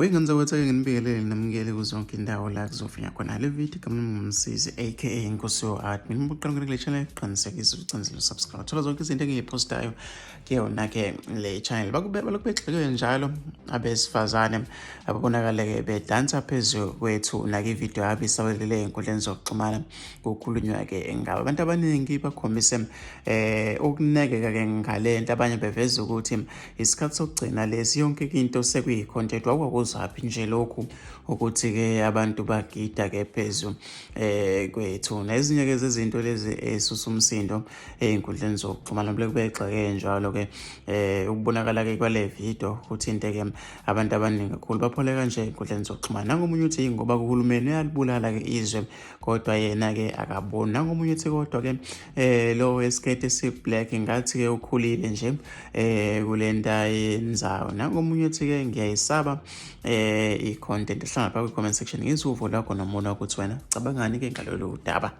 Weyingane zakwethu ake nginibingelele namukele kuzonke indawo la kuzofinya khona le video. Igama lami nguMsizi aka Inkosi yo-Admin. Uma uqala kule channel, qinisekisa ucinzile subscribe. Thola zonke izinto engiyiphostayo kuyona-ke le channel. Bakube balokhu begxeke njalo abesifazane ababonakale-ke bedansa phezu kwethu nake ividiyo yabo isabelele ey'nkundleni zokuxhumana kukhulunywa-ke ngabo. Abantu abaningi bakhombise ukunekeka-ke ngale nto, abanye beveza ukuthi isikhathi sokugcina lesi, yonke into sekuyi-content. Wakwakuzaphi nje lokhu ukuthi-ke abantu bagida-ke phezu kwethu nezinye-ke zezinto lezi esusa umsindo ey'nkundleni zokuxhumana. Bule kubegxeke njalo-ke ukubonakala-ke kwale video kuthinte-ke abantu abaningi kakhulu, baphole kanje ey'nkundleni zokuxhumana. Nangomunye uthi ngoba kuhulumeni uyalibulala-ke izwe, kodwa yena-ke akaboni. Nangomunye uthi kodwa-ke lo wesiketi esi-black ngathi-ke ukhulile nje kule nto ayenzayo. Nangomunye uthi-ke ngiyayisaba i-content. Hlala lapha kwi-comment section ngizwe uvo lwakho nombono wakho ukuthi wena cabangani-ke ngalolu daba.